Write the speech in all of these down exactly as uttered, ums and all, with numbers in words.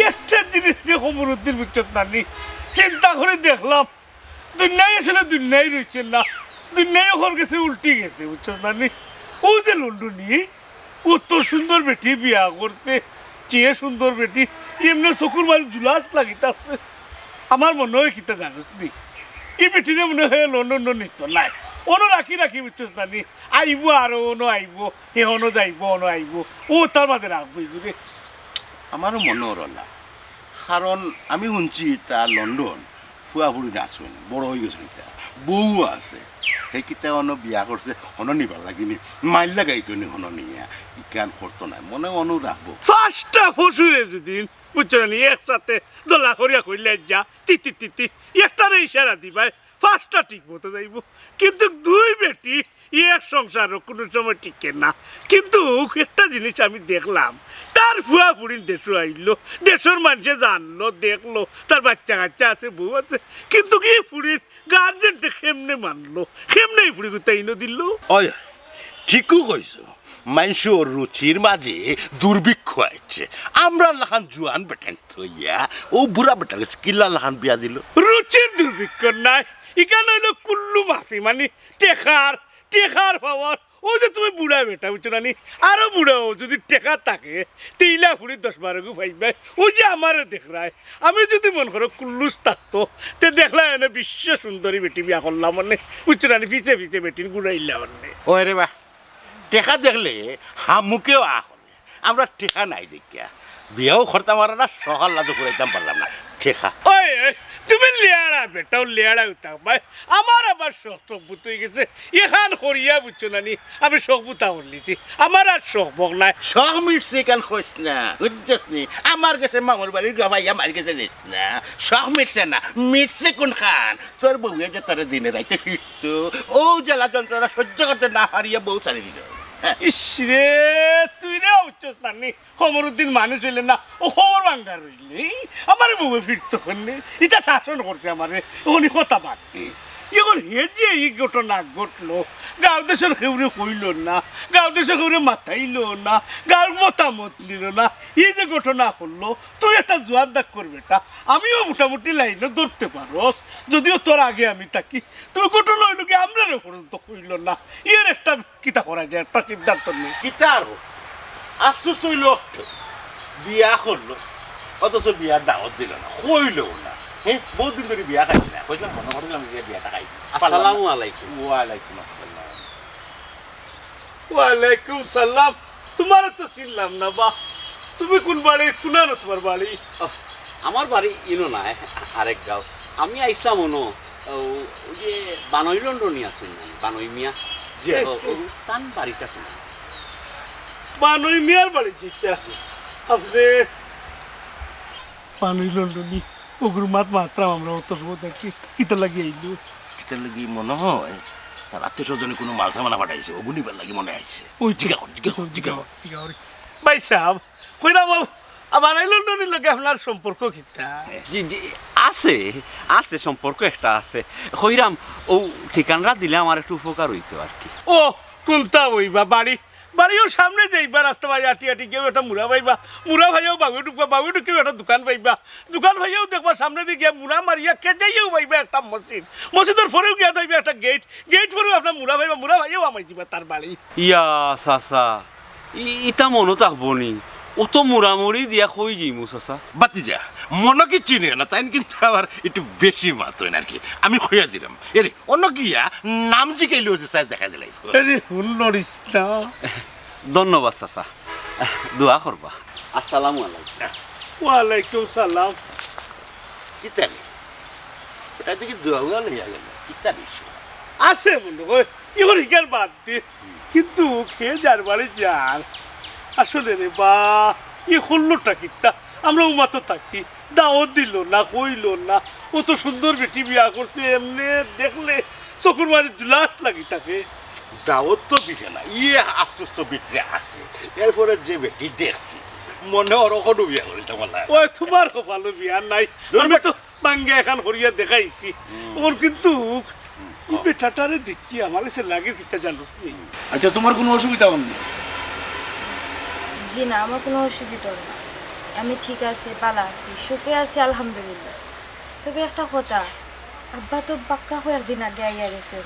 একটা জিনিস নিয়া কমরুদ্দিন, বুঝছস না নি, চিন্তা করি দেখলাম, দুনিয়ায় আসলে দুনিয়ায় রইছে না, দুনিয়ায় অখন গেছে, উল্টি গেছে, বুঝছস না নি? অউ যে লন্ডনী, অত সুন্দর বেটি বিয়া করছে, যে সুন্দর বেটি, এমনে চকুর মাঝে জুলাস লাগিতাছে। আমার মনে অয় কিতা জানোস নি, ই বেটিরে মনে অয় লন্ডন নিতো নায়, অনো রাখি রাখি, বুঝছস না নি? আইবো আরো, অনো আইবো, হে অনো যাইবো, অনো আইবো, অউ তার মাঝে রাখবো ইগুরে। আমারও মনো অর না, কারণ আমি হুনছি তা লন্ডন, ফুয়া ফুড়ি আছইন, বড় অইগেছইন তা, বউ আছে, হে কিতা অনো বিয়া করছে, অনো নিবার লাগি নি, মাইর লাগাইতো নি অনো নিয়া, ইখান করতো নায়, মনে অয় অনো রাখবো। পাঁচটা পশুরে যদি, বুঝছো না নি, একসাথে দলা করিয়া কইলে যা, তি তি তি তি, একটারে ইশারা দিবায়, পাঁচটা ঠিক মতো যাইবো। কিন্তু দুই বেটি, ই এক সংসারও কুনু সময় টিকে না। কিন্তু একটা জিনিস আমি দেখলাম, তার ফুয়া ফুড়িন দেশো আইলো, দেশর মানষে জানলো, দেখলো, তার বাইচ্চা কাইচ্চা আছে, বউ আছে, কিন্তু ই ফুড়ির গার্জেন্টে কেমনে মানলো, কেমনে ই ফুড়ি গুতা ইনো দিল? অয়, ঠিকউ কইছো, মানষর রুচির মাঝে দুর্ভিক্ষ আইছে। আমরার লাখান জুয়ান বেটাইন থইয়া অউ বুড়া বেটার গেছে কিলা লাখান বিয়া দিল। রুচির দুর্ভিক্ষ নায়, ইখান অইলো কুল্লু মাফি, মানে টেকার, টেকার পাওয়ার। অউ যে তুমি বুড়া বেটা, বুঝছো না নি? আরো বুড়া অও, যদি টেকা থাকে, তে ইলা ফুড়ি দশ বারো গু পাইবায়। অউ যে আমারে দেখরায়, আমি যদি মনো করো কুল্লুস থাকতো, তে দেখলায় অনে বিশ্ব সুন্দরী বেটি বিয়া করলাম অনে, বুঝছো না নি? পিছে পিছে বেটিন ঘুরাইলাম অনে। ওই রে বা, টেকা দেখলে হামুকেও আ করে। আমরা টেকা নাই দেখিয়া বিয়াও করতাম পারলাম না, শখ আহ্লাদও ফুরাইতাম পারলাম না। টেকা। ওই, ওই, তুমি লেয়াড়া বেটাও লেয়াড়া উঠা ভাই। আমার আবার শখ টখ বুত অইগেছে। ইখান করিয়া, বুঝছো না নি, আমি শখ বুতা করলিছি। আমার আর শখ বখ নাই। শখ মিটছে ইখান কইস না, বুঝছস নি? আমার গেছে মামুর বাড়ির গাবাইয়া মার গেছে যাইস না। শখ মিটছে না, মিটছে কুনখান? তোর বউয়ে যে তোরে দিনে রাইতে ফিরতো, অউ জ্বালা যন্ত্রণা সহ্য করতে না পারিয়া বউ ছাড়ি দিছে। হ্যাঁ। ইস রে, তুই রে উঠছস না নি, কমরুদ্দিন মানুষ অইলে না, অউ কমর ভাঙ্গার অইলে, আমারে বউয়ে ফিরতো কেনে, ইতা শাসন করছে আমারে, অখনি কথা বাদ দে। অখন হে যে ই ঘটনা ঘটলো, গাঁও দেশর কেউরে কইলো না, গাঁও দেশর কেউরে মাতাইলো না, গাঁওর মতামত নিলো না, ই যে ঘটনা করলো, তুই একটা জুয়ান দাগ করবে তা, আমিও মোটামুটি লাইনো ধরতে পারস, যদিও তোর আগে আমি থাকি। তুমি ঘটনা অইলো কি, আমরারে পর্যন্ত কইলো না। এর একটা কিতা করা যায়, একটা সিদ্ধান্ত নেই। কিতা আর হোক, আফসোস তো অইলো, বিয়া করলো, অথচ বিয়ার দাওয়াত দিল না, কইলো না। হ্যাঁ, বহুত দিন ধরি বিয়া খাইছি না, কইলাম মনে করি আমি বিয়া, বিয়াটা খাই। আসসালামু আলাইকুম। ওয়ালাইকুম আসসালাম। ওয়ালাইকুম সালাম। তোমারে তো চিনলাম না বা। তুমি কোন বাড়ি, কোনানো তোমার বাড়ি? ও, আমার বাড়ি ইনো নায়, আরেক গাঁও। আমি আইছলাম অনো, ও, ওই যে বানই লন্ডনী আছইন না, বানই মিয়া। জি। ও, ও, তান বাড়িটা কোন? বানই মিয়ার বাড়ি যেটা। আপনি বানই লন্ডনী, অগুর মাত মাতরাম আমরা অত সময় থাকি। কিতা লাগি আইলো? কিতা লাগি মনে অয় তার আত্মীয় স্বজনে কুনু মাল সামানা পাঠাইছে, অগু নিবার লাগি মনে অয় আইছে। ওই তো, জিগা কর, জিগা কর, জিগা কর। জিগা কর। ভাই সাহেব, কইরাম, আ-, বানই লন্ডনীর লগে আপনার সম্পর্ক কিতা? জি, জি, আছে, আছে, সম্পর্ক একটা আছে। কইরাম, অউ ঠিকানাটা দিলে আমার একটু উপকার অইতো আর কি। ও, কুনটা অইবা বাড়ি? বাড়িও সামনে যাইবা, রাস্তা বাড়ি আটি আটি গিয়াও একটা মুড়া পাইবা, মুড়া পাইয়াও বাউয়ে ঢুকবা, বাউয়ে ঢুকিয়াও একটা দোকান পাইবা, দোকান পাইয়াও দেখবা সামনেদি গিয়া মুড়া মারিয়া কেজাইয়াও পাইবা একটা মসজিদ, মসজিদর পরেও গিয়া যাইবা একটা গেইট, গেইট পরেও আপনার মুড়া পাইবা, মুড়া পাইয়াও হামাই যিবা তার বাড়ি। ইয়া চাচা, ই-, ইতা মনো থাকবো নি? অত মুড়ামুড়ি দিয়া কই যাইমু চাচা? বাতিজা, মনো কিচ্ছু নিও না, তাইন কিন্তু আবার একটু বেশি মাতইন আর কি। আমি কইয়া দিরাম। এরে, অনো গিয়া নাম জিগাইলেও যে চাই দেখা দিলাই। আরে, হুন লড়িস না। ধন্যবাদ চাচা, দোয়া করবা। আসসালামু আলাইকুম। ওয়ালাইকুম সালাম। কিতা রে? ওটা দেখি দোয়া উয়া লইয়া গেল। কিতা বিষয়? আছে মনে অয়, ইগুর হিকার বাদ দে। কিন্তু কে যার বাড়ি যার। আসলে রে বা, ই করলোটা কিতা? আমরা উমাতো থাকি, দাওয়াত দিল না, কইল না। অত সুন্দর বেটি বিয়া করছে, এমনে দেখলে চকুর মাঝে জুলাস লাগি থাকে। দাওয়াত তো দিছে না, ইয়ে আফসোস তো ভিতরে আছে। এরপরে যে বেটি দেখছি, মনে অর অখনউ বিয়া করিতাম না। ওই তোমার কপালো বিয়া নাই। ধুর আমি বেটা। তো ভাঙ্গা এখান করিয়া দেখাইছি। হুম। অখন কিন্তু হুম, ই কও। বেটাটারে দেখি আমার গেছে লাগে কিতা জানোস নি? আচ্ছা, তোমার কুনু অসুবিধা অর নি? জি না, আমার কুনু অসুবিধা অর না। আমি ঠিক আছি, ভালা আছি, সুখে আছি, আলহামদুলিল্লাহ। তবে একটা কথা, আব্বা তো বাক্কা কয়েকদিন আগে আইয়া গেছে,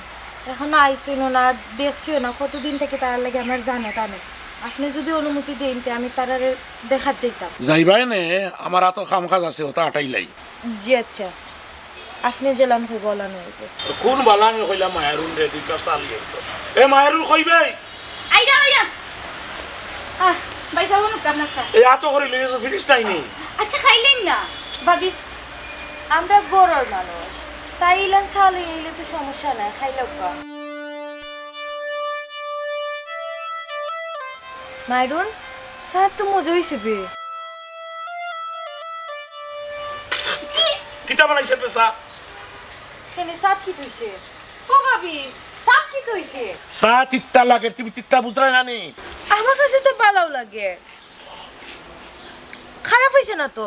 এখনো আইছইন না, দেখছিও না, কতদিন থাকি তারার লাগি আমার জানো টানে। আপনে যুদি অনুমতি দেইন, তে আমি তারারে দেখাত যাইতাম। যাইবায় নে, আমার অত কাম কাজ আছে, অতা আটাইলাই। জি আচ্ছা, আপনে যেলান কইবা অলান অইবো। কোন বালা আমি কইলাম মায়ারুন রে, দুই কাপ চা লই আইতো। এ মায়ারুন কই বে? আইরা, আইরা। আহ, ভাই সাহেব, অনুপ আপনার স্যার। এই আতো করি লই আইছো, ফিরিস নাই নি? আচ্ছা, খাইলেন না। ভাবি, আমরা ঘরর মানুষ, তাই ইলান চা লই আইলে তো সমস্যা নাই, খাইলাউক্কা। মায়ারুন, চা তো মজা অইছে বে। কিতা বানাইছে বে চা? কেনে, চাত কিতা অইছে? ও ভাবি, চাত কিতা অইছে? চা তিত্তা লাগে, তুমি তিত্তা বুঝরায় না নি? আমার কাছে তো ভালাউ লাগে, খারাপ অইছে না তো।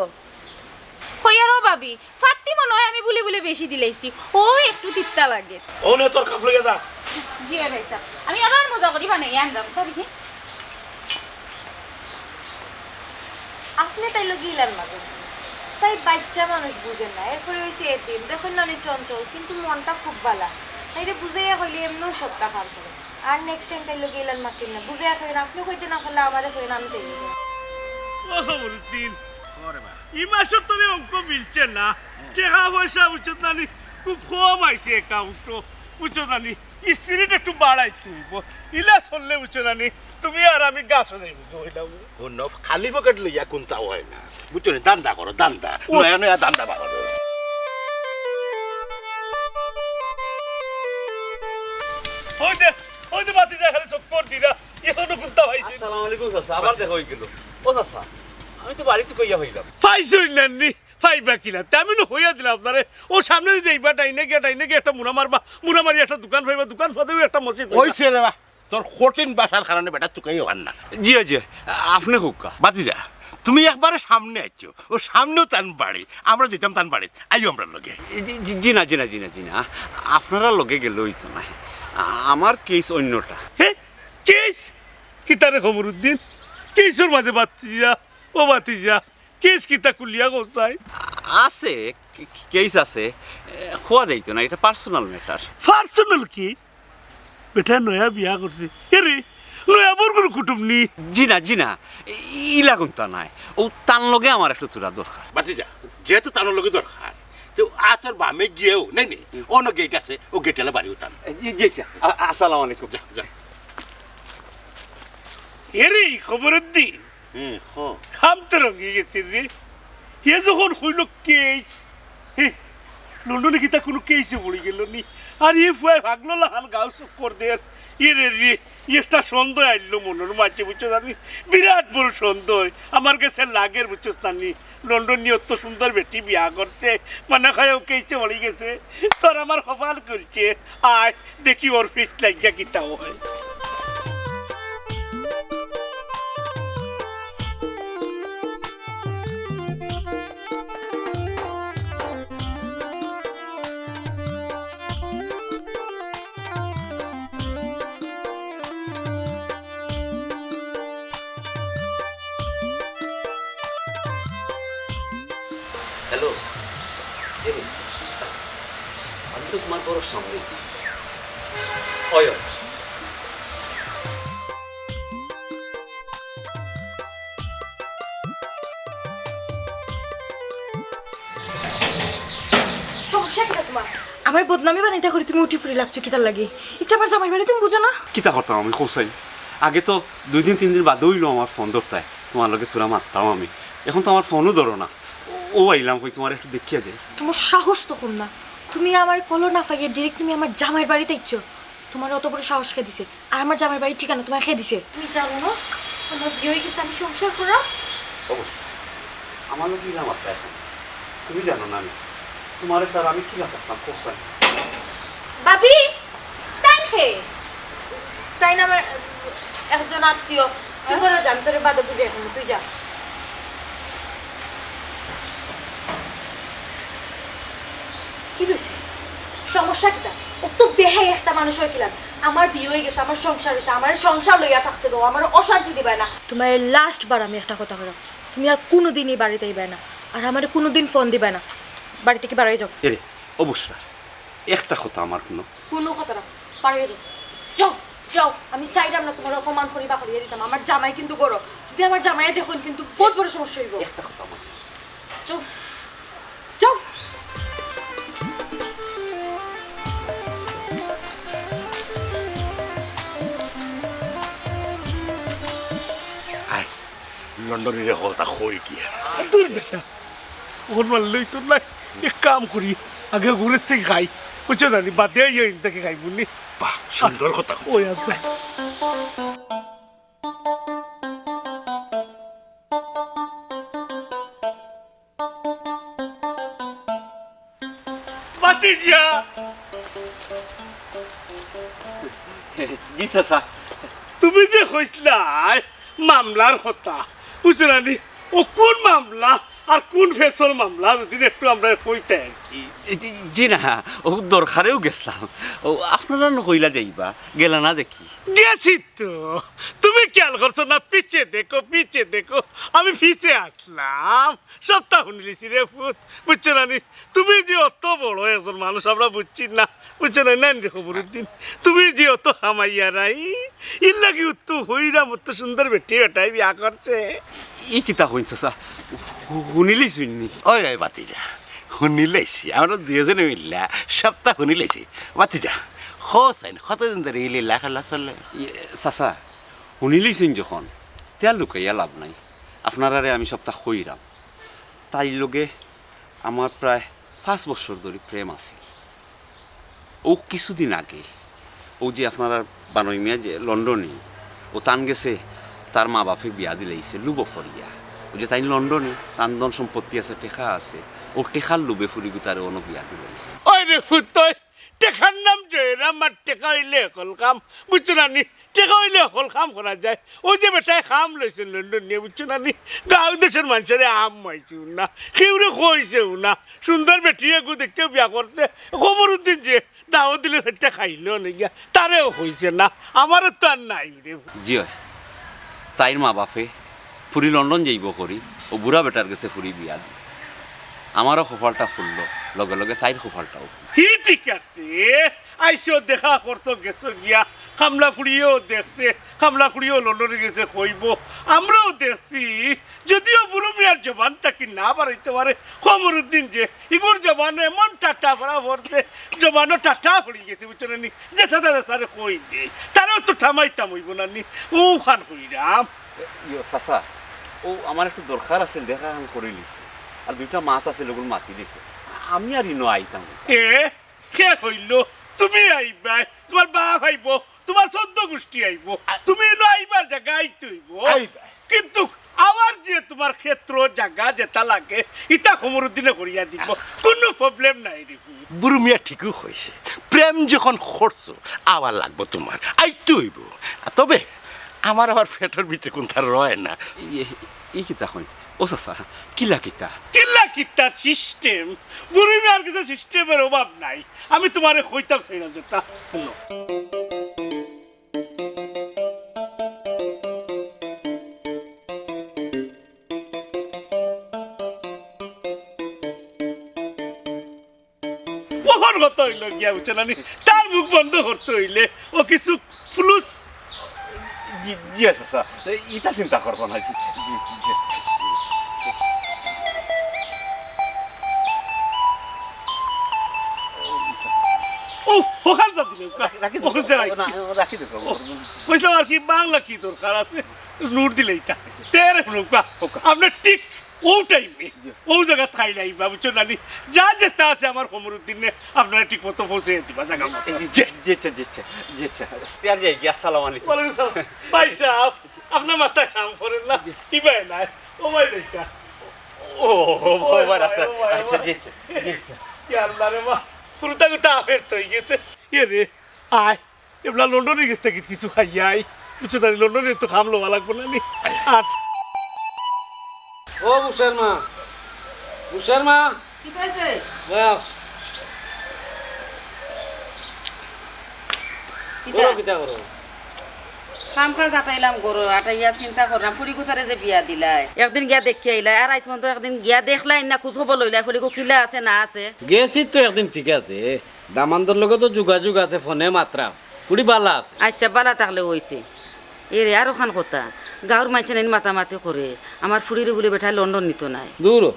কইয়ার ও ভাবি, ফাত্তি মনে অয় আমি বুলে বুলে বেশি দিলাইছি, ও একটু তিত্তা লাগে। ও নে তোর কাপ লইয়া যা। জি ভাই সাহেব, আমি আবার মজা করি বানাই আনরাম, ভাবি। আপনে তাইর লগে ইলান মাতইন। তাই বাইচ্চা মানুষ বুঝের না, এরপরে অইছে এতিম, দেখইন না নি চঞ্চল, কিন্তু মনটা খুব ভালা। তাইরে বুঝাইয়া কইলে এমনেউ সবটা কাম করে। আর next time তাইর লগে ইলান মাতইন না, বুঝাইয়া কইন, আপনে কইতে না পারলে আমারে কইন, আমি তাইর লগে। ও খবরুদ্দিন, ওরে বা। ই মাসর তোরে অঙ্ক মিলছে না, টেকা পয়সা বুঝছত না নি, খুব কম আইছে অ্যাকাউন্টো, বুঝছত না নি? Spirit একটু বাড়াইতে অইবো। ইলা চললে বুঝছো না নি? তুমি আর আমি গাছো যাইবো গি অইলাম। কোন খালি পকেট লইয়া কুন্তা অয় না। বুঝছো নি? ধান্দা করো, ধান্দা। ও। নয়া নয়া ধান্দা বার করো। ওই যে, ওই যে বাতি দেখা চক্কর দিরা। এখনো কুন্তা পাইছি না। আসসালামু আলাইকুম চাচা, আবার দেখা অই গেল। ও চাচা, আমি তো বাড়িত কইয়া অইলাম। পাইছইন না নি? পাইবা কিলা? তে আমি নু কইয়া দিলাম আপনারে, ও সামনেদি যাইবা, ডাইনে গিয়া, ডাইনে গিয়া একটা মুড়া মারবা, মুড়া মারি একটা দোকান পাইবা, দোকান ফাদেউ একটা মসজিদ পাইবা। অইছে রে বা, তোর কঠিন ভাষার কারণে বেটা তুকাইও পার না। জি, জি, আপনে কউক্কা। ভাতিজা, তুমি একবারে সামনে আইছো, ও সামনেউ তান বাড়ি, আমরা যাইতাম তান বাড়িত, আইও আমরার লগে। জি, জি, জি না, জি না, জি না, জি না, আপনারার লগে গেলে অইতো নায়, আমার কেস অইন্যটা। হে, কেস? কিতারে খবরুদ্দিন? কেসর মাঝে ভাতিজা, ও ভাতিজা, কেস কিতা খুলিয়া কও চাই? আছে, কে-, কেস আছে। এ, কওয়া যাইতো না, ইটা পার্সোনাল ম্যাটার। Personal case? বেটা নয়া বিয়া করছে। এরে, নয়া বউর কুনু কুটুম নি? জি না, জি না, ই-, ইলা কুন্তা নায়। ও তান লগে আমার একটু থুড়া দরকার। ভাতিজা, যেহেতু তান লগে দরকার, তে আতর বামে গিয়াউ, নাই নি? অনো গেট আছে, ও গেটআলা বাড়িউ তান। জি, জি, আচ্ছা। আ-, আসসালামু আলাইকুম। যা, যা। এরে, খবরুদ্দিন, হুম, ক। কাম তো রঙ্গি গেছে রে। এ যখন কইলো কেস, হে, লন্ডনে কিতা কুনু কেসে পড়ি গেল নি? আর ই ফুয়ায় পাগলর লাখান গাউ চক্কর দের। এরে রে, একটা সন্দেহ আইলো মনর মাঝে, বুঝছো জানি? বিরাট বড় সন্দেহ। আমার গেছে লাগের, বুঝছস না নি? লন্ডনি অত সুন্দর বেটি বিয়া করছে, মনে অয় ও কেসে পড়ি গেছে। তোর আমার কপাল খুলছে। আয়, দেখি ওর পিছ লাগিয়া কিতা অয়। হ্যালো, এরে, আমি তো তোমার ঘরর সামনে। অয়, অয়। সমস্যা কিতা তোমার? আমার বদনামি বানাইতা করি তুমি উঠি ফুরি লাগছো কিতার লাগি? ইটা আমার জামাইর বাড়ি, তুমি বুঝো না? কিতা করতাম আমি কও চাইন? আগে তো দুই দিন তিন দিন বাদে অইলো আমার ফোন ধরতায়, তোমার লগে থুড়া মাততাম আমি। এখন তো আমার ফোনও ধরো না। ও আইলাম কই, তোমার একটু দেখিয়া যাই। তোমার সাহস তো কম না, তুমি আমার কলো না পাইয়া direct তুমি আমার জামাইর বাড়িত আইছো। তোমার অত বড় সাহস কে দিছে? আর আমার জামাইর বাড়ির ঠিকানা তোমার কে দিছে? তুমি জানো না আমার বিয়া অই গেছে, আমি সংসার করাম? অবশ্যই, আমার লগে ইলা মাততায় এখন। তুমি জানো না নি, তোমারে ছাড়া আমি কিলা থাকতাম, কও চাইন? ভাবি, তাইন কে? তাইন আমার একজন আত্মীয়। তুই ঘরো যা, আমি তোরে বাদে বুঝাই কইমু, তুই যা। কিতা অইছে? সমস্যা কিতা? অত বেহায়া একটা মানুষ অইলায় কিলা? আমার বিয়া অই গেছে, আমার সংসার অইছে, আমারে সংসার লইয়া থাকতে দেও, আমারে অশান্তি দিবায় না। তোমারে last বার আমি একটা কথা কইরাম, তুমি আর কুনুদিন ই বাড়িত আইবায় না, আর আমারে কুনুদিন ফোন দিবায় না। বাড়ি থাকি বারই যাও। এরে, অবস্থা, একটা কথা আমার হুনো। কুনু কথা না, বারই যাও। যাও, যাও, আমি চাইরাম না তুমারে অপমান করি বা করিয়া দিতাম। আমার জামাই কিন্তু ঘরো, যদি আমার জামাইয়ে দেখইন কিন্তু বউত বড় সমস্যা অইবো। একটা কথা আমার হুনো। যাও, যাও। আয়, লন্ডনীরে হকলতা কই গিয়া। দূর বেটা, ওর মারলেই তো নাই। এক কাম করি, আগে ঘুরে থাকি খাই, বুঝছো না নি? বাদে ইয়ে ইনতাকে খাইমুনি। বাহ, সুন্দর কথা কইছো। ওই আচ্ছা। ভাতিজা। জি চাচা। তুমি যে কইছলায় মামলার কথা, বুঝছো না নি? ও কুন মামলা আর কুন ফেসর মামলা, যদি একটু আমরারে কইতায় আর কি। জি, জি না, ও দরকারেউ গেছলাম। ও আপনারা নু কইলা যাইবা, গেলা না দেখি। গেছি তো। তুমি খেয়াল করছো না? পিছে দেখো, পিছে দেখো। আমি পিছে আছলাম। সবতা হুনিলিছি রে পুত, বুঝছো না নি? তুমি যে অত বড় একজন মানুষ, আমরা বুঝছি না, বুঝছো না নি রে খবরুদ্দিন? তুমি যে অত কামাইয়ার, ইর লাগি অত হইরাম, অত সুন্দর বেটি বেটায় বিয়া করছে। ই কিতা কইন চাচা? হু-, হুনিলিছইন নি? ওই, ওই, ভাতিজা, হুনিলাইছি। আমরা দুইওজনে মিল্লা সবতা হুনিলাইছি। ভাতিজা, কও চাইন, কতদিন ধরি ই লীলা খেলা চলে? ইয়ে, চাচা, হুনিলিছইন যখন, তে আর লুকাইয়া লাভ নাই। আপনারারে আমি সবতা কইরাম। তাইর লগে আমার প্রায় পাঁচ বছর ধরি প্রেম আছিল। ও কিছুদিন আগে, ও যে আপনারার বানই মিয়া যে লন্ডনী, ও তান গেছে তার মা বাপে বিয়া দিলাইছে লুবো করিয়া। ও যে তাইন লন্ডনী, তান ধন সম্পত্তি আছে, টেকা আছে, ও টেকার লুবে ফুরিগুতারে অনো বিয়া দিলাইছে। ওই রে পুত, টেকার নাম জয়রাম আর টেকা অইলে হকল কাম, বুঝছো না নি? টেকা অইলে হকল কাম করা যায়। ওই যে বেটায় কাম লইছে লন্ডন নিয়া, বুঝছো না নি? গাঁও দেশর মানষরে আম মাইছেও না, কেউরে কইছেও না। সুন্দর বেটি এগু দেখিয়া বিয়া করছে। খবরুদ্দিন যে দাওয়াত দিলে চাইরটা খাইলো না গিয়া, তারেও কইছে না, আমারও তো আর নাই রে। জি অয়, তাইর মা বাপে ফুরি লন্ডন যাইবো করি, ও বুড়া বেটার গেছে ফুরি বিয়া দি। আমারও কপালটা ফুললো, লগে লগে তাইর কপালটাও। হি ঠিক আছে, আইছো দেখা করছো গেছো গিয়া, কামলা ফুড়িও দেখছে, কামলা ফুড়িও লন্ডনে গেছে কইবো, আমরাও দেখছি। যদিও বুরু মিয়ার জবান থাকি না বারইতো পারে, খমরুদ্দিন যে ইগুর জবান এমন টাটা পড়া পড়ছে, জবানও টাটা পড়ি গেছে, বুঝছো না নি? যে সাদা সারে কই দে, তারেও তো থামাইতাম অইবো না নি, ও খান কইরাম। ইয়ো, চাচা, ও আমার একটু দরকার আছিল, দেখা খান করি লিছে। আর দুইটা মাত আছিল, ওগুলো মাতি লিছে। আমি আর ইনো আইতাম না। এ, কে কইলো? তুমি আইবায়, তোমার বাপ আইবো, তোমার চৌদ্দ গুষ্টি আইবো। তুমি ইনো আইবার জাগা আইতে অইবো। আইবায়। কিন্তু আবার যে তোমার ক্ষেত্র, জাগা যেটা লাগে, ইটা খমরুদ্দিনে করিয়া দিবো। কুনু problem নাই রে। বুরু মিয়া ঠিকউ কইছে, প্রেম যখন করছো, আওয়া লাগবো তোমার, আইতে অইবো। তবে আমার আবার পেটর ভিতরে কুন্তা রয় না। ই, ই কিতা কইন? ও চাচা, কিলা কিতা? কিলা কিতার system? বুরু মিয়ার গেছে system-এর অভাব নাই। আমি তোমারে কইতাম চাইরাম যেটা, হুনো। অখন কথা অইলো গিয়া, বুঝছো না নি? তার মুখ বন্ধ করতে অইলে ও কিছু ফুলুস। জি, জি, আচ্ছা, আচ্ছা। ইটা চিন্তা করবো না, জি, জি, জি। ও, ওখান যা দিলে, রাখি, রাখি দিও। ওখান যা রাখি। না, রাখি দিও। ও, কইছিলাম আর কি, বাংলা কি দরকার আছে? নোট দিলে ইটা। তেরে হুনুকা, আপনি ঠিক ও টাইমে, জি। ও জাগা থাইলাই, বুঝছো না নি? যা যেটা আছে আমার খমরুদ্দিনে আপনারে ঠিক মতো পৌঁছে দিবা জাগা মতো। জি, জি, জি, আচ্ছা, জি, আচ্ছা, জি, আচ্ছা। চেয়ার যাই গিয়া, আসসালামু আলাইকুম। ওয়ালাইকুম সালাম। ভাই সাহেব, আপনার মাথায় কাম করেন না? জি। ই ভাই নাই, ও ভাই দেখা। ও, ও, ও, ও ভাই, ভাই, রাস্তা। ও ভাই, ও আচ্ছা, ভাই। জি, আচ্ছা, জি, আচ্ছা। ইয়া আল্লাহ রে মা, ফুরুতা গুতা আফের তো হয়ে গেছে। ইয়ে রে, আয়। এবলা লন্ডনের গেছ থাকি কিছু খাইয়া আই। বুঝছো না, লন্ডনে তো খাম লওয়া লাগবো না নি। আর ও বুশের মা, বুশের মা। কিতা অইছে? যাও। কিতা? করো, কিতা করো? কাম কাজ আটাইলাম গরো, আটাইয়া চিন্তা করলাম, ফুড়ি গুতারে যে বিয়া দিলাই, একদিন গিয়া দেখিয়া আইলাই, আর আইজ পর্যন্ত একদিন গিয়া দেখলাই না, খোঁজ খবর লইলাই, ফুড়ি গু কিলা আছে না আছে। গেছি তো একদিন, ঠিক আছে, দামান্দর লগে তো যোগাযোগ আছে, ফোনে মাতরাম, ফুড়ি বালা আছে। আচ্ছা, বালা থাকলে অইছে। এরে, আরোখান কথা, গাঁওর মাইনষে নাইন মাতামাতি করে, আমার ফুড়িরে বুলে বেটায় লন্ডন নিতো নায়। দূর ও,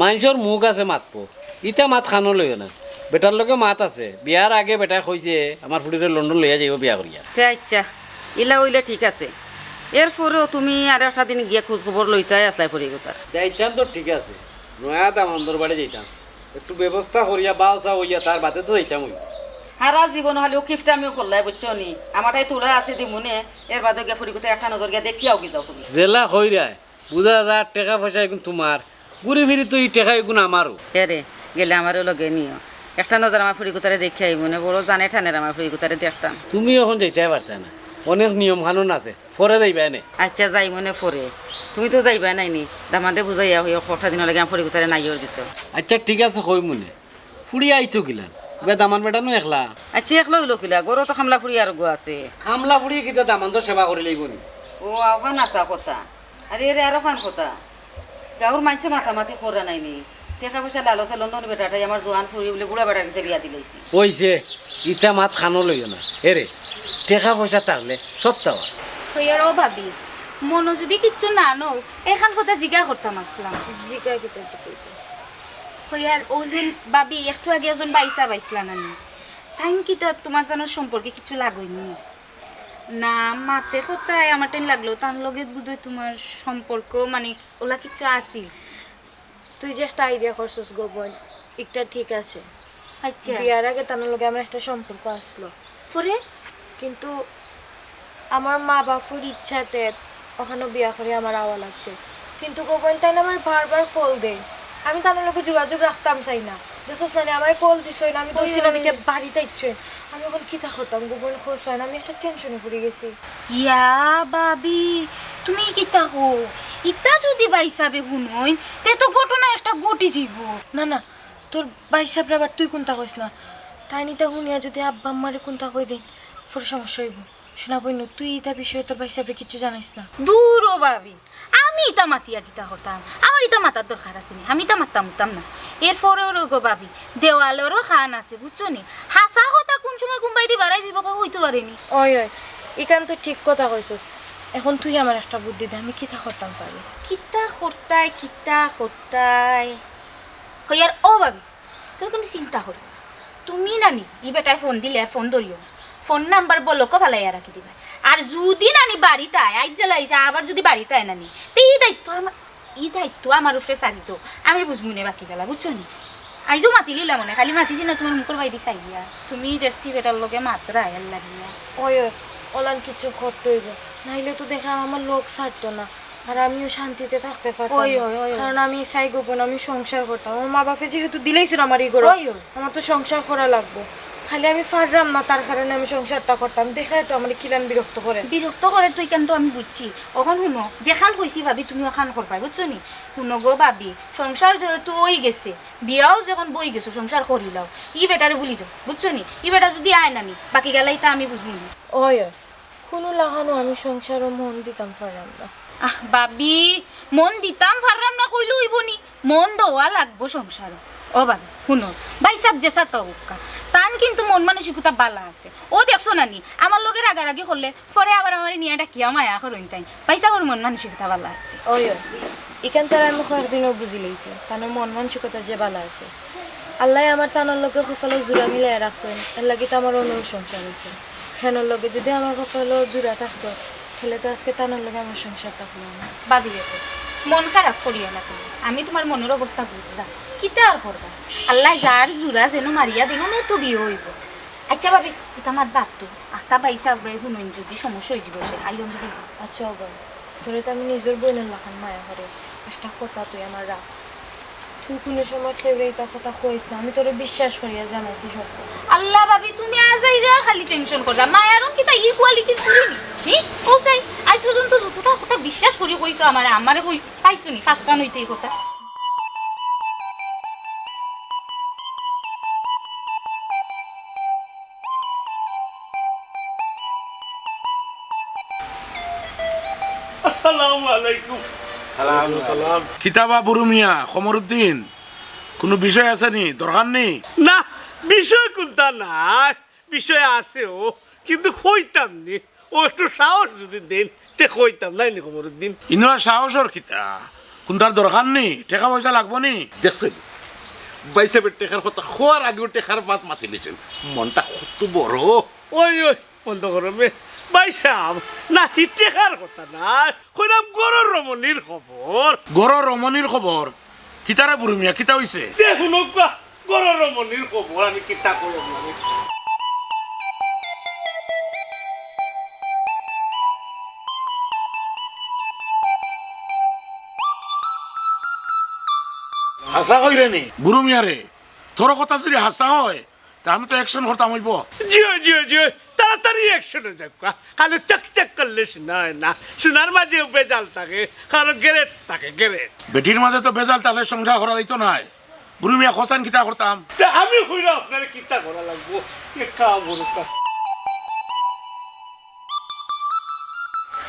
মাইনষর মুখ আছে মাতবো, ইতা মাত কানো লইও না। বেটার লগে মাত আছে, বিয়ার আগে বেটায় কইছে আমার ফুড়িরে লন্ডন লইয়া যাইবো বিয়া করিয়া। তে আচ্ছা, ইলা অইলে ঠিক আছে। এরপরেও তুমি আর একটা দিন গিয়া খোঁজ খবর লইতায় আছলায় ফুড়ি গুতার। যাইতাম তো ঠিক আছে, নয়া দামান্দর বাড়ি যাইতাম, একটু ব্যবস্থা করিয়া বাউসা অইয়া তার বাদে তো যাইতাম অই। হারা জীবন খালি ও কিফটামি করলায়, বুঝছো নি? আমার তাই তুলা আছে দিমুনে, এর বাদে গিয়া ফুড়ি গুতারে একটা নজর গিয়া দেখিয়া আওগি যাও তুমি। যেলা কইরায়, বুঝা যার টেকা পয়সা এগুন তুমার, ঘুরি ফিরি তো ই টেকা এগুন আমারও। এরে, গেলে আমারও লগে নিও। একটা নজর আমার ফুড়ি গুতারে দেখিয়া আইমুনে, বড় জানে টানের আমার ফুড়ি গুতারে দেখতাম। তুমি অখন যাইতায় পারতায় না, অনেক নিয়ম কানুন আছে, পরে যাইবায় নে। আচ্ছা, যাইমুনে পরে। তুমি তো যাইবায় নায় নি, দামান্দরে বুঝাইয়া কইও, কটা দিনর লাগি আমার ফুড়ি গুতারে নাইওর দিতো। আচ্ছা, ঠিক আছে, কইমুনে। ফুড়ি আইতো কিলান? ইবা দামান বেটা নু একলা। আচ্ছা, একলা অইলো কিলা? ঘরো তো কামলা ফুড়ি আরগু আছে। কামলা ফুড়ি কিতা দামান্দর সেবা করি লাইবো নি? ও, অখান আছা কথা। আরে, এরে আরোখান কথা। গাঁওর মাইনষে মাতামাতি করা নায় নি? টেকা পয়সা লালচে লন্ডনি বেটাটায় আমার জোয়ান ফুড়ি বুলে বুড়া বেটার গেছে বিয়া দিলাইছে। অইছে, ইতা মাত কানো লইও না। এরে, টেকা পয়সা থাকলে সবতা অয়। কইয়ার ও ভাবি, মনো যুদি কিচ্ছু না নও, এখান কথা জিগা করতাম আছলাম। জিগা কিতা জিগাইতায়? কইয়ার, অউ যে ভাবি, একটু আগে একজন ভাইসাব আইছলা না নি? তাইন কিতা তুমার তানর সম্পর্কে কিচ্ছু লাগইন নি? না, মাতে কথায় আমার তাইন লাগলো, তান লগে বুধয় তুমার সম্পর্ক, মানে, অলা কিচ্ছু আছিল। তুই যে একটা idea করছস গো বইন, ইটা ঠিক আছে। আচ্ছা। বিয়ার আগে তানর লগে আমার একটা সম্পর্ক আছলো। পরে? কিন্তু আমার মা বাফর ইচ্ছাতে অখানো বিয়া করি আমার আওয়া লাগছে। কিন্তু গো বইন, তাইন আমারে বারবার call দেইন। আমি তানর লগে যোগাযোগ রাখতাম চাই না। দেখছস না নি, আমারে call দিছইন, আমি তো ওই, ওই। বাড়িত আইছইন। আমি অখন কিতা করতাম গো বইন, কছাইন, আমি একটা tension-ও পড়ি গেছি। ইয়া ভাবি, তুমি কিতা কও? ইতা যুদি ভাইসাবে হুনইন, তে তো ঘটনা একটা ঘটি যাইবো। না, না, তোর ভাইসাবরে আবার তুই কুন্তা কইস না। তাইন ইতা হুনিয়া যুদি আব্বা আম্মারে কুন্তা কই দেইন, পরে সমস্যা অইবো। সোনা বইন, তুই ইতা বিষয়ে তোর ভাইসাবরে কিচ্ছু জানাইস না। দূর ও ভাবি, আমি ইতা মাতিয়া কিতা করতাম? আমার ইতা মাতার দরকার আছে নি? আমি ইতা মাততাম উঠতাম না। এরপরেও রইগো ভাবি, দেওয়ালেরও কান আছে, বুঝছো নি? হাছা কথা কুন সময় কুনবায়দি বারাই যাইবো, কেউ কইতো পারে নি। ওই, ওই, ইখান তো ঠিক কথা কইছস। এখন তুই আমারে একটা বুদ্ধি দে, আমি কিতা করতাম পারি? কিতা করতায়, কিতা করতায়? কইয়ার ও ভাবি, তুমি কুনু চিন্তা করিও না। তুমি নানি, ই বেটায় ফোন দিলে আর ফোন ধরিও না। ফোন নাম্বার block-ও ফালাইয়া রাখি দিবায়। আর যুদি নানি বাড়িত আয়, আইজ জেলা আইছে, আবার যুদি বাড়িত আয় নানি, তে ই দায়িত্ব আমার, ই দায়িত্ব আমার উপরে ছাড়ি দেও। আমি বুঝমু নে বাকি গেলা, বুঝছো নি? আইজও মাতিলিলাম অনে, খালি মাতিছি না তুমার মুখর বায়দি চাইয়া। তুমি দেশি বেটার লগে মাতরায় এর লাগিয়া। ওই, ওই, অলান কিচ্ছু করতে অইবো, নাইলে তো দেখরাম আমার লগ ছাড়তো না। আর আমিও শান্তিতে থাকতে পারতাম ওই, না। ওই, ওই, ওই। কারণ আমি চাই গোপন, আমি সংসার করতাম। আমার মা বাপে যেহেতু দিলাইছইন আমারে ই ঘরো, ওই, ওই। আমার তো সংসার করা লাগবো। খালি আমি পাররাম না, তার কারণে আমি সংসারটা করতাম। দেখরায় তো আমারে কিলান বিরক্ত করে। বিরক্ত করে তো ইখান তো আমি বুঝছি। অখন হুনো, যেখান কইছি ভাবি, তুমি অখান করবায়, বুঝছো নি? হুনো গো ভাবি, সংসার যেহেতু অই গেছে, বিয়াও যখন বই গেছো, সংসার করিলাও। ই বেটারে ভুলি যাও, বুঝছো নি? ই বেটা যুদি আয় নানি, বাকি গেলা ইতা আমি বুঝমু নি। ওই, ওই। কুনু লাখানও আমি সংসারো মন দিতাম পাররাম না। আহ, ভাবি, মন দিতাম পাররাম না কইলে অইবো নি? মন দেওয়া লাগবো সংসারো। ও ভাবি, হুনো, ভাইসাব যেছা থাউক্কা, তান কিন্তু মন মানসিকতা বালা আছে। ও দেখছো না নি, আমার লগে রাগারাগি করলে পরে আবার আমারে নিয়া ডাকিয়া মায়া করইন তাইন। ভাইসাবর মন মানসিকতা বালা আছে। ওই, ওই, ইখান তার আমি কয়েকদিনও বুঝিলাইছি, তানর মন মানসিকতা যে বালা আছে। আল্লায় আমার তানর লগে কপালো জুড়া মিলাইয়া রাখছইন, এর লাগি তো আমার অনর সংসার অইছে। হেনর লগে যুদি আমার কপালো জুড়া থাকতো, তাইলে তো আজকে তানর লগে আমার সংসার থাকলো না। ভাবি রে, মন খারাপ করিও না তুমি, আমি তুমার মনর অবস্থা বুঝরাম। কিতা আর করবা, আল্লায় যার জুড়া যেন মারিয়া দিন, অনর তো বিয়া অইবো। আচ্ছা ভাবি, ইতা মাত বাদ দেও। আখতা ভাইসাবে হুনইন যুদি সমস্যা অইযিবো শেষ, আইও আমি দেখি। আচ্ছা, ও বইন, তোরে তো আমি নিজর বইনর লাখান মায়া করি। একটা কথা তুই আমার রাখ। তুই কুনু সময় কেউরে ইতা কথা কইস না। আমি তোরে বিশ্বাস করিয়া জানাইছি সব কথা। আল্লাহ ভাবি, তুমি আজাইরা খালি tension কররা। মায়ারও কিতা ই quality-র ফুরি নি? হি? ও সাই, আইজ পর্যন্ত যতটা কথা বিশ্বাস করি কইছো আমারে, আমারে কই পাইছো নি? First time অইতে ই কথা। সালামু আলাইকুম। সালাম। সালাম। কিতা বা বুরু মিয়া, কমরুদ্দিন, কুনু বিষয় আছে নি? দরকার নি? না, বিষয় কুনতা নাই, বিষয় আছেও, কিন্তু কইতাম নি। ও একটু সাহস যুদি দেইন, তে কইতাম নায় নি কমরুদ্দিন। ইনো আর সাহসর কিতা? কুনতার দরকার নি? টেকা পয়সা লাগবো নি? দেখছইন, ভাইসাবে টেকার কথা কওয়ার আগেউ টেকার মাত মাতিলিছইন। মনটা কত বড়। ওই, ওই, বন্ধ করো মে। ভাইসাব, না, ই টেকার কথা নায়। কইরাম ঘরর রমণীর খবর। ঘরর রমণীর খবর? কিতা রে বুরু মিয়া, কিতা অইছে? তে হুনউক্কা, ঘরর রমণীর খবর আমি কিতা কইরাম মানে। হাছা কইরে নি? বুরু মিয়া রে, তোর কথা যুদি হাছা অয়, তে আমি তো action করতাম অইবো। জি অয়, জি অয়, জি অয়। তাড়াতাড়ি action-ও যাউক্কা। খালি চকচক করলে হুনা অয় না। হুনার মাঝেও ভেজাল থাকে, কারণ গ্যারেট থাকে, গ্যারেট। বেটির মাঝে তো ভেজাল থাকলে সংসার করা যাইতো নায়। বুরু মিয়া, কছাইন কিতা করতাম? তে আমি কইরাম আপনারে কিতা করা লাগবো। এক কাম করউক্কা।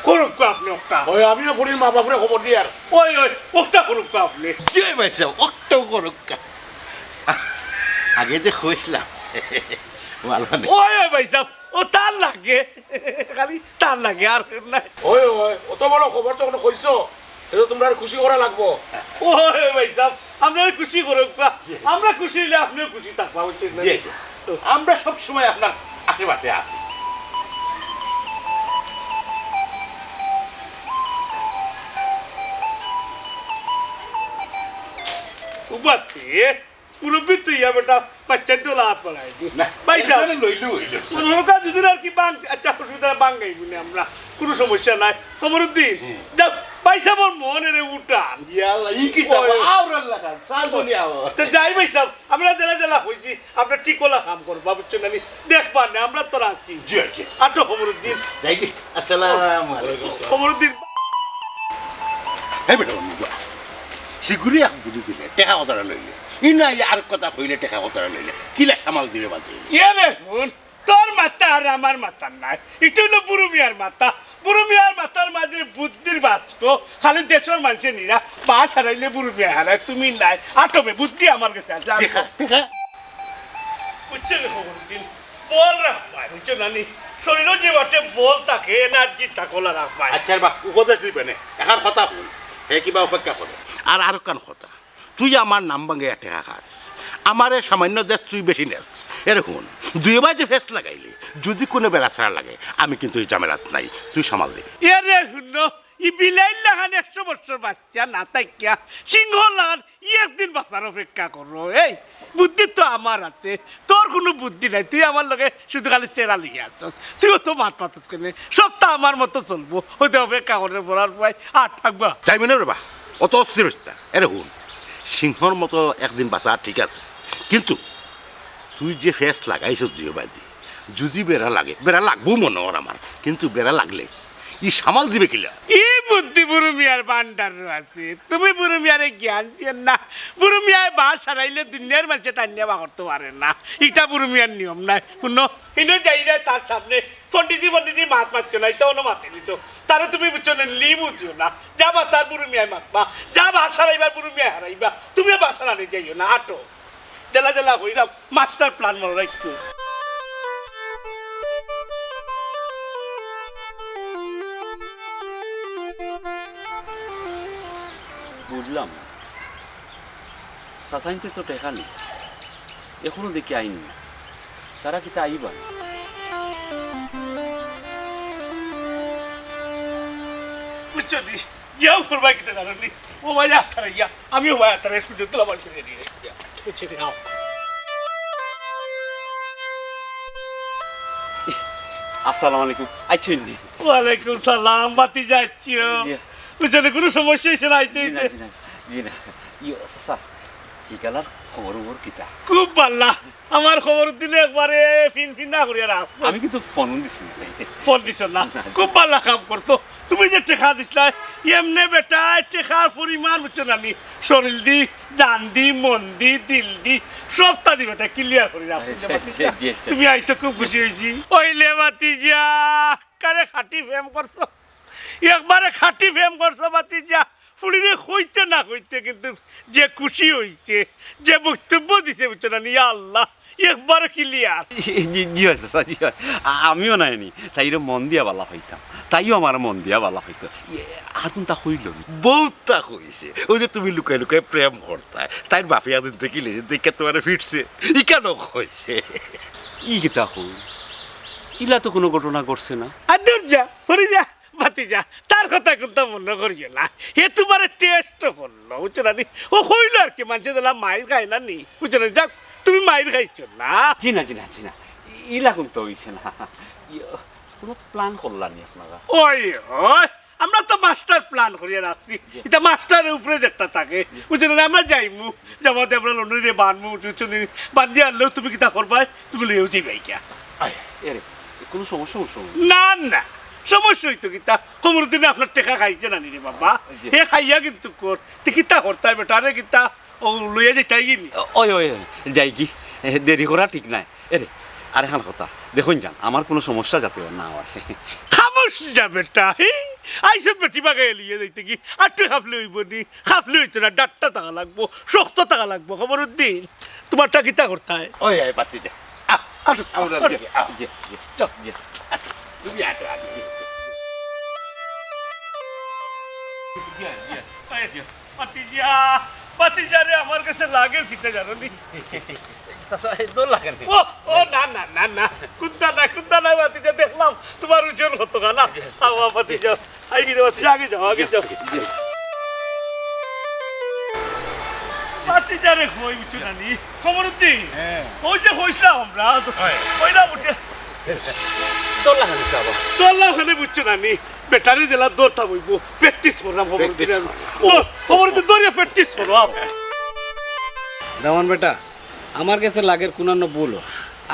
করউক্কা আপনে অকটা। ওই, আমিও ফুরির মা বাপরে খবর দিয়ার। ওই, ওই, অকটা করউক্কা আপনে। জি ভাইসাব, অকটাউ করউক্কা। আগে যে কইছলাম, ভালা নি? ওই, ওই ভাইসাব, ও তার লাগে। খালি তার লাগে, আর নায়। ওই, ওই, অত বড় খবর যখন কইছো, তে তো তুমরারে খুশি করা লাগবো। ওই, ওই ভাইসাব, আপনারে খুশি করউক্কা। জি। আমরা খুশি অইলে আপনেও খুশি থাকবা, বুঝছইন না? জি, জি। আমরা সব সময় আপনার আশেপাশে আছি। উবাতে, মুরব্বি তুই ইয়া বেটা, বাচ্চার দোলা হাত বাড়াই দি। না, ভাইসাব, এখানে লইলে অইল। মনে হোক আর যদি আর কি বাং-, আচ্ছা, অসুবিধা নাই, বাঙ্গাই বুলে আমরা, কুনু সমস্যা নাই। কমরুদ্দিন, হুম। যাও, ভাইসাবর মন এরে উঠান। ইয়া আল্লাহ, ই কিতা ওই। আওরাল্লাহ খান, সাল দুনিয়া আবার। তে যাই ভাইসাব, আমরা জেলা জেলা কইছি, আমরা ঠিক অলা কাম করবা, বুঝছো না নি? দেখবা না, আমরা তো আছি। জি, জি। আটো কমরুদ্দিন। যাই কি? আসসালামু আলাইকুম। কমরুদ্দিন। এই বেটা, বন্ধু, সিগুরি এক বুদ্ধি দিলে, টেকা কথাটা লইলে। ই না, ই আর কথা কইলে, টেকা কথাটা লইলে। কিলা সামাল দিবে বাদে? ইয়ে রে, হুন, তোর মাথা আর আমার মাথা নায়। ইটা অইলো বুরু মিয়ার মাথা। বুরু মিয়ার মাথার মাঝে বুদ্ধির বাক্স, খালি দেশর মানষে নিরা, বাশ হারাইলে বুরু মিয়া হারায়, তুমি নাই। আটো বে, বুদ্ধি আমার গেছে আছে, আটো। ঠিক আছে, ঠিক আছে। বুঝছো নি কমরুদ্দিন? বল রাখবায়, বুঝছো না নি? শরীরো যে বাটে বল থাকে, energy থাকে, অলা রাখবায়। আচ্ছা, বা উপদেশ দিবে নে, এখান কথা হুন, হে কিবা অপেক্ষা করে। আর, আর কান কথা, তুই আমার নাম ভাঙ্গাইয়া টেকা খাস, আমারে সামান্য দেস, তুই বেশি নেস। এরে হুন, দুইওবায় যে ফেস লাগাইলি, যুদি কুনু বেড়াছেড়া লাগে, আমি কিন্তু ই ঝামেলাত নাই, তুই সামাল দিবি। এরে হুনো, ই বিলাইর লাখান একশো বছর বাঁচিয়া না থাকিয়া সিংহর লাখান ই একদিন বাঁচার অপেক্ষা করো। এই বুদ্ধি তো আমার আছে, তোর কুনু বুদ্ধি নাই। তুই আমার লগে শুধু খালি চেরা লইয়া আছস, তুইও তো মাত মাতস কেনে। সবতা আমার মতো চলবো, অইতে অপেক্ষা করে পড়ার পুয়াই আর থাকবা। যাইবে না রে বা, অত অস্থির অইস না। এরে হুন, সিংহর মতো একদিন বাঁচা ঠিক আছে, কিন্তু তুই যে ফেস লাগাইছস দুইওবায়দি, যুদি বেড়া লাগে, বেড়া লাগবো মনে অর আমার, কিন্তু বেড়া লাগলে ই সামাল দিবে কিলা? ই বুদ্ধি বুরু মিয়ার ভান্ডারো আছে। তুমি বুরু মিয়ারে জ্ঞান দিও না। বুরু মিয়ায় বাশ হারাইলে দুনিয়ার মানষে টানিয়া বার করতো পারে না। ইটা বুরু মিয়ার নিয়ম নায়। হুনো, ইনো যাইরায় তার সামনে পণ্ডিতি পণ্ডিতি মাত মাতিও না, ইতা অনো মাতিলিছো। তারে তুমি বুঝছো না, লি বুঝিও না। যা মাতার বুরু মিয়ায় মাতবা, যা বাশ হারাইবার বুরু মিয়ায় হারাইবা। তুমি বাশ হারানি যাইও না, আটো। জেলা জেলা কইরাম, মাস্টার প্ল্যান মনো রাখিও। বুঝলাম না। চাচাইন্তে তো টেকা নি, এখনো দেখি আইন না। তারা কিতা আইবা? বুঝছো নি? ইয়াও করবায় কিতা জানো নি? ও ভাই, আতারা ইয়া, আমিও ভাই, আতারা একটু তুলা বার করে দিয়ে। বুঝছো নি? আও। আসসালামু আলাইকুম। আইছইন নি? ওয়ালাইকুম সালাম, ভাতিজা আইছো। জি। বুঝছো নি, কুনু সমস্যা অইছে না আইতে জি না, অইতে? জি না, জি না। ইয়ো, চাচা, হিকালার খবর খবর কিতা? খুব ভালা। আমার কমরুদ্দিনে একবারে ফিনফিনা করিয়া রাখছে। আমি কিন্তু ফোন দিছি না, এই যে। ফোন দিছো না? না, জি। খুব ভালা কাম করছো। তুমি যে টেকা দিছলায়, এমনে বেটায় টেকার পরিমাণ বুঝছো না নি? শরীল দি, জান দি, মন দি, দিল দি, সবতা দি বেটায় ক্লিয়ার করি রাখছে। জি, জি, জি, জি। তুমি আইছো, খুব খুশি অইছি। অইলে ভাতিজা, কারে খাটি প্রেম করছো? একবারে খাঁটি প্রেম করছো ভাতিজা। ফুড়িরে কইতে না কইতে কিন্তু যে খুশি অইছে, যে বক্তব্য দিছে, বুঝছো না নি? ইয়া আল্লাহ, একবারে ক্লিয়ার। জি, জি, জি অয় চাচা, জি অয়। আ-, আমিও নায় নি, তাইরে মন দিয়া বালা কইতাম, তাইও আমারে মন দিয়া বালা কইতো। ইয়ে, আর কুনতা কইলো নি? বউততা কইছে। অউ যে তুমি লুকাই লুকাই প্রেম করতায়, তাইর বাপে একদিন দেখিলে, দেখিয়া তুমারে ফিরছে, ইখানও কইছে। ই কিতা কও? ইলা তো কুনু ঘটনা ঘটছে না। আর দূর যা, ফুড়ি যা। ভাতিজা, তার কথা কুনতা মনো করিও না। হে তুমারে test করলো, বুঝছো না নি? অউ কইলো আর কি, মানষে যেলা মাইর খায় না নি, বুঝছো না নি? যাক, তুমি মাইর খাইছো না। জি না, জি না, জি না। ইলা কুনতা অইছে না। ইয়ে, কুনু plan করলা নি আপনারা? ওই, ওই, আমরা তো master plan করিয়া রাখছি। জি। ইটা master-র উপরে যেটা থাকে, জি। বুঝছো না নি? আমরা যাইমু, যাওয়াতে আমরা লন্ডনিরে বানমু, বুঝছো না নি? বান্দিয়া আনলেও তুমি কিতা করবায়? তুমি লইয়াও যাইবায় গিয়া। আয়, এরে, কুনু সমস্যা, সমস্যা অইবো না? না, না, সমস্যা অইতো কিতা? কমরুদ্দিনে আপনার টেকা খাইছে না নি রে বাবা? জি। হে খাইয়া কিন্তু কর। তে কিতা করতায় বেটারে কিতা? অউ লইয়া যাইতায় গি নি? ওই, ওই, ওই, যাইগি। এ, দেরি করা ঠিক নায়। এরে, আরেকখান কথা, দেখইন যান, আমার কুনু সমস্যা যাতে না অয়। খামোশ যা বেটা, হি? আইসব বেটি বাগাইয়া লইয়া যাইতে গি? আর তুই খাফলে অইবো নি? খাফলে অইতো না, ডাট্টা থাকা লাগবো, শক্ত থাকা লাগবো, কমরুদ্দিন। তুমারটা কিতা করতায়? ওই, ওই, বাতি যা। আহ, আহ, আমরা আহ, দিকে, আহ। জি, জি, যাও, জি। আহ, তুমি আটো, আটো। জি, জি। এই যে, ভাতিজা, ভাতিজা রে, আমার গেছে লাগের কিতা জানো নি? চাচা, এই দৌড় লাগান নি? ও, ও, না, না, না, না। কুন্তা না, কুন্তা না, ভাতিজা, দেখলাম তুমার ওজন কত খানা। আও, আও, ভাতিজা। আই গিরে, ভাতিজা, আগে যাও, আগে যাও। ভাতিজা রে, কই বুঝছো না নি? কমরুদ্দিন, হ্যাঁ। ওই যে কইছিলাম আমরা, হয়। কইলাম উঠে। দৌড় লাগান নি তো আবার। দৌড় লাগান নি বুঝছো না নি? বেটারে দিলা দৌড়তা বইবো, practice করলাম, খবর practice দিলাম। করলাম। ও, খবর তো দৌড়িয়া practice করলাম। দামান বেটা, আমার গেছে লাগের কুনানো ভুল।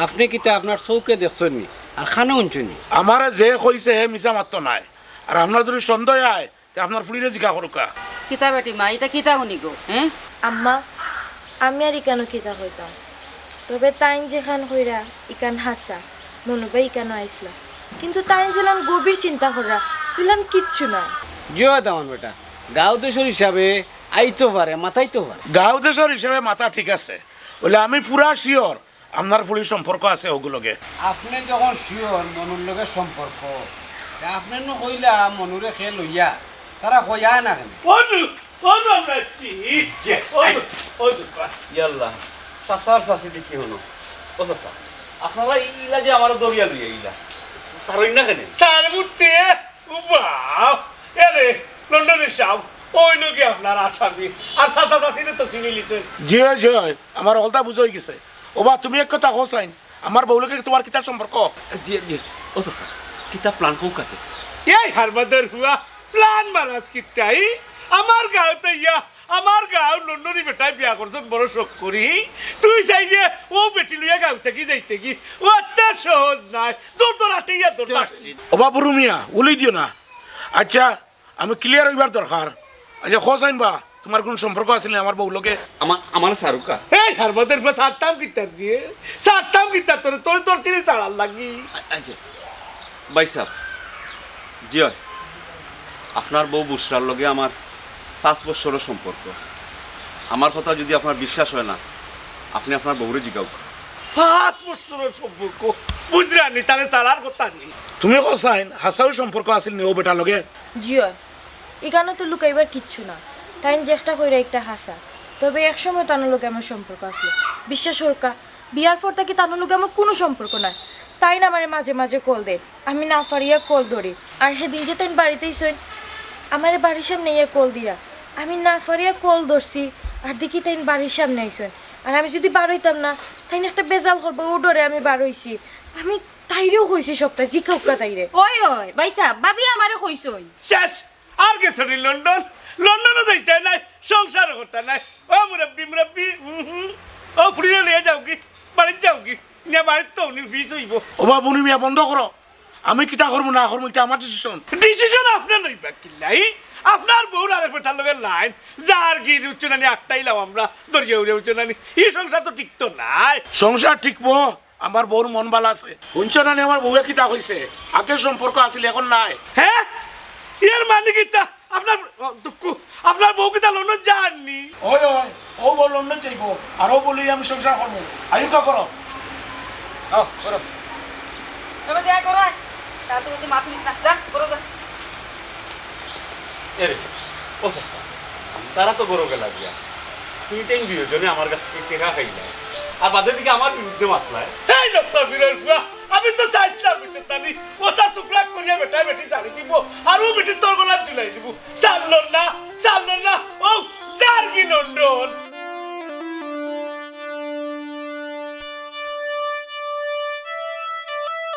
আপনে কিতা আপনার চউখে দেখছইন নি? আর কানে হুনছইন নি? আমারে যে কইছে হে মিছা মাততো নায়। আর আপনার যদি সন্দেহ অয়, তে আপনার ফুড়িরে জিকা করুক্কা। কিতা বেটি মা, ইতা কিতা হুনি গো, হ্যাঁ? আম্মা, আমি আর ইকানো কিতা কইতাম? তবে তাইন যেখান কইরা, ইখান হাছা। মনু ভাই ইকানো আইছলা। কিন্তু তাইন যেলান গভীর চিন্তা কররা, ইলান কিচ্ছু নায়। জি অয় দামান বেটা, গাঁও দেশর হিসাবে আইতো পারে, মাতাইতো পারে। গাঁও দেশর হিসাবে মাতা ঠিক আছে, অইলে আমি পুরা sure আপনার ফুড়ির সম্পর্ক আছে অগুর লগে। আপনে যখন sure মনুর লগে সম্পর্ক, তে আপনে নু কইলা মনুরে কে লইয়া, তারা কইয়া না কেনে? অনু, অনু আমরা চিনি। যে, অনু, অনু। ইয়াল্লা, চাচার চাচি দেখি হুনো। ও চাচা, আপনারা ই-, ইলা যে আমারে দৌড়িয়া লইয়া ইলা, ছাড়ইন না কেনে? ছাড়মু তে, ও বাপ, এরে, লন্ডনি সাব, অউ অইলো গি আপনার আসামি। আর চাচা চাচিরে তো চিনিলিছইন। জি অয়, জি অয়, আমার হকলতা বুঝা অইগেছে। ওবা, তুমি এক কথা কও চাইন, আমার বউর লগে তুমার কিতা সম্পর্ক? জি, জি। ও চাচা, কিতা plan কউক্কা তে? এই হারবাদর ফুয়া, plan মারাস কিতা, ই? আমার গাঁওত আইয়া, আমার গাঁওর লন্ডনি বেটায় বিয়া করছইন বড় শখ করি। তুই চাইলে অউ বেটি লইয়া গাঁও থাকি যাইতে গি, অত সহজ নায়। দৌড়, দৌড়, আটিয়া দৌড়, দৌড়। ওবা বুরু মিয়া, উলি দিও না। আচ্ছা, আমি clear অইবার দরকার। আচ্ছা, কও চাইন বা, তুমার কুনু সম্পর্ক আছিল নি আমার বউর লগে? আমা-, আমার ছাড়ুক্কা। এই, হারবাদর ফুয়া, ছাড়তাম কিতার দিয়ে? ছাড়তাম কিতার তোরে? তোরে তোর চিনি ছাড়ার লাগি। আ-, আচ্ছা, ভাইসাব, জি অয়, আপনার বউ বুশরার লগে আমার পাঁচ বছরর সম্পর্ক। আমার কথা যদি আপনার বিশ্বাস অয় না, আপনে আপনার বউরে জিগাউক্কা। পাঁচ বছরর সম্পর্ক? বুঝরা নি, তারে ছাড়ার কথা নি। তুমি কও চাইন, হাছাউ সম্পর্ক আছিল নি অউ বেটার লগে? জি অয়, ইখানো তো লুকাইবার কিচ্ছু না। তাইন যেকটা কইরা ইকটা হাছা। তবে এক সময় তান লগে আমার সম্পর্ক আছিল। বিশ্বাস করউক্কা, বিয়ার পর থাকি তান লগে আমার কুনু সম্পর্ক নাই। তাইন আমারে মাঝে মাঝে call দেইন, আমি না পারিয়া call ধরি। আর হেদিন যে তাইন বাড়িত আইছইন, আমারে বাড়ির সামনে আইয়া call দিরা, আমি না পারিয়া call ধরছি, আর দেখি তাইন বাড়ির সামনে আইছইন। আর আমি যদি বার অইতাম না, তাইন একটা বেজাল করবো, অউ ডরে আমি বার অইছি। আমি তাইরেও কইছি সবটা, জিকাউক্কা তাইরে। ওই, ওই, ভাইসাব, ভাবি আমারে কইছইন। শেষ। আর গেছো নি লন্ডন? লন্ডনও যাইতায় নায়, সংসারও করতায় নায়। ও মুরব্বি, মুরব্বি, হুম, হুম। ও ফুড়িরে লইয়া যাওগি, বাড়িত যাওগি। নিয়া বাড়িত তো উনি ফিস অইবো। ওবা বুরু মিয়া, বন্ধ করো। আমি কিতা করমু না করমু, ইটা আমার decision। Decision আপনে লইবা কিলা? আপনার বউর আরেক বেটার লগে line, যার গির উচ্চ নানি আটকাইলাম আমরা, দরিয়া উড়ে উচ্চ নানি। ই সংসার তো টিকতো নায়। সংসার টিকবো? আমার বউর মন বালা আছে। হুনছো না নি আমার বউয়ে কিতা কইছে? আগের সম্পর্ক আছিল, এখন নাই। হ্যাঁ? এর মানে কিতা? আপনার, ও, দুঃখ, আপনার বউ কিতা লন্ডন যাননি? ওই, ওই, ও বউ লন্ডন যাইব, আর ও বলি আমি সংসার করবো। আয়ুকা করো। আও, করো। এবার যা করো, আয়। তারা তো বলতে মাথা নিস না। যা, করো যা। এরে, ও চাচা, তারা তো গরো গেলা গিয়া। তুমি তাইন দুইজনে আমার কাছ থেকে টেকা খাইলা, আর বাদে দিকে আমার বিরুদ্ধে মাতলায়। এই লোকটা বিরল ফুয়া, আমি তো চাইছিলাম, বুঝছো তানি? কথা চুপলাক করিয়া বেটায় বেটায়